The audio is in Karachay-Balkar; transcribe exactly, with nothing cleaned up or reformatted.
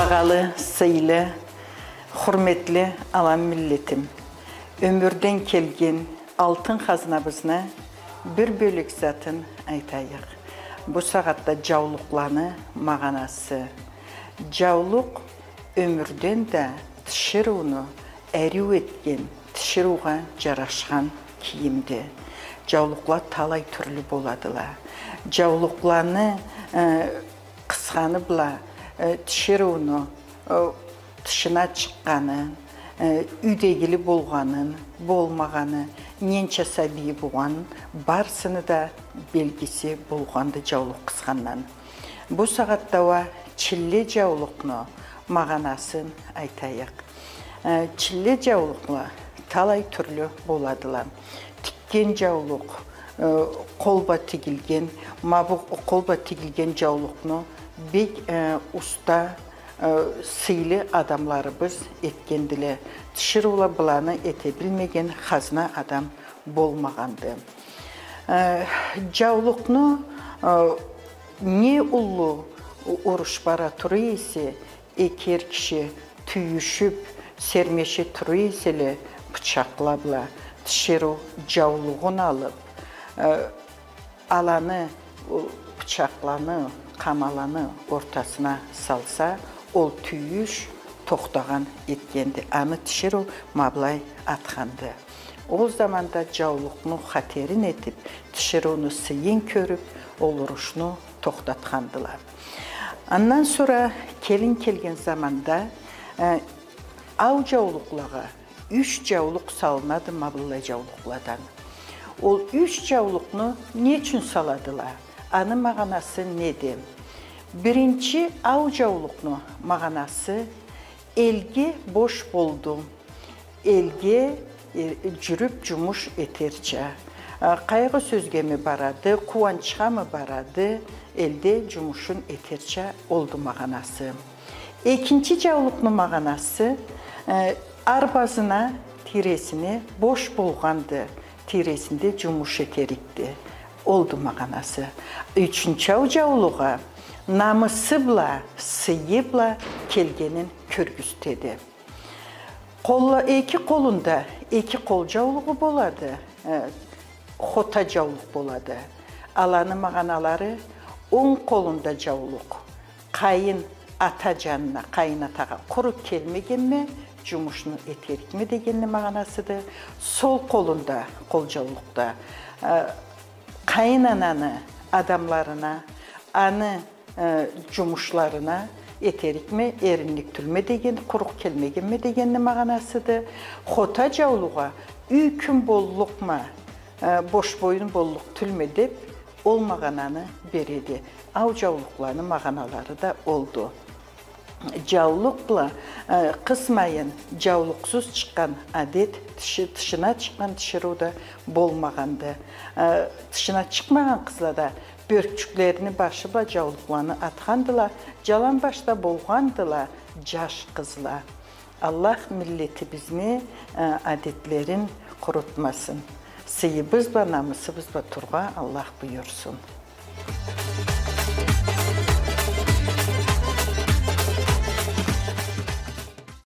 Багъалы, сыйлы, хурметли алан миллетим. Ёмюрден келген алтын хазнабызны бир бёлек затын айтайыкъ. Бу сагъатда джаулукъланы магъанасы. Джаулукъ ёмюрден да тиширыуну ариу этген, тиширыугъа джарашхан кийимди. Джаулукъла талай тюрлю боладыла. Джаулукъланы, э, къысханы бла, э, тиширыуну, э, тышына чыкъгъанын, э, юйдегили болгъанын, болмагъаны, ненча сабийи болгъанын, барысыны да белгиси болгъанды джаулукъ къысхандан. Бу сагъатда уа чилле джаулукъну магъанасын айтайыкъ. Э, чилле джаулукъла талай тюрлю боладыла. Тикген джаулукъ, э, къол бла тигилген, ма бу къол бла тигилген джаулукъну бек, э, уста, э, сыйлы адамларыбыз этгендиле. Тиширыула быланы эте билмеген хазна адам болмагъанды. Э, джаулукъну, э, не уллу уруш бара тура эсе, эки эр киши тюйюшюб, сермеше тура эселе, бычакъла бла тиширыу джаулугъун алыб, э, аланы, о, бычакъланы, къамаланы ортасына салса, ол тюйюш тохтагъан этгенди. Аны тиширыу ма былай атханды. Ол заманда джаулукъну хатерин этиб, тиширыуну сыйын кёрюб, ол урушну тохтатхандыла. Андан сора келин келген заманда, э, ау джаулукълагъа юч джаулукъ салынады ма быллай джаулукъладан. Ол юч джаулукъну не ючюн саладыла? Аны магъанасы неди? Биринчи ау джаулукъну магъанасы: элге бош болду. Элге, э, джюрюб джумуш этерча. Э, къайгъы сёзгеми барады, къууанчхамы барады, элде джумушун этерча олду магъанасы. Экинчи джаулукъну магъанасы, э, арбазына, тийресине бош болгъанды, тийресинде джумуш этерикди. Олду магъанасы. Ючюнчю ау джаулугъа намысы бла, сыйы бла келгенин кёргюзтеди. Къолла-, эки къолунда эки къол джаулугъу болады, э, хота джаулукъ болады. Аланы магъаналары: онг къолунда джаулукъ, къайын ата джанына, къайын атагъа къуру келмегенме, джумушну этерикме дегенни магъанасыды. Сол къолунда, къол джаулукъда, э, къайын ананы адамларына, аны э, джумушларына этерикме, эринлик тюлме деген, къурукъ келмегенме дегенни магъанасыды. Хота джаулугъа юй кюн боллукъма, э, бош боюн боллукъ тюлме деб, ол магъананы береди. Ау джаулукъланы магъаналары да олду. Джаулукъ бла, э, къысмайын джаулукъсуз чыкъгъан адет, тиши-, тышына чыкъгъан тиширыу да болмагъанды. Э, тышына чыкъмагъан къызла да бёркчюклерини башы бла джаулукъланы атхандыла, джаланбаш да болгъандыла джаш къызла. Аллах миллетибизни, э, адетлерин къурутмасын. Сыйыбыз бла, намысыбыз бла тургъа Аллах буюрсун.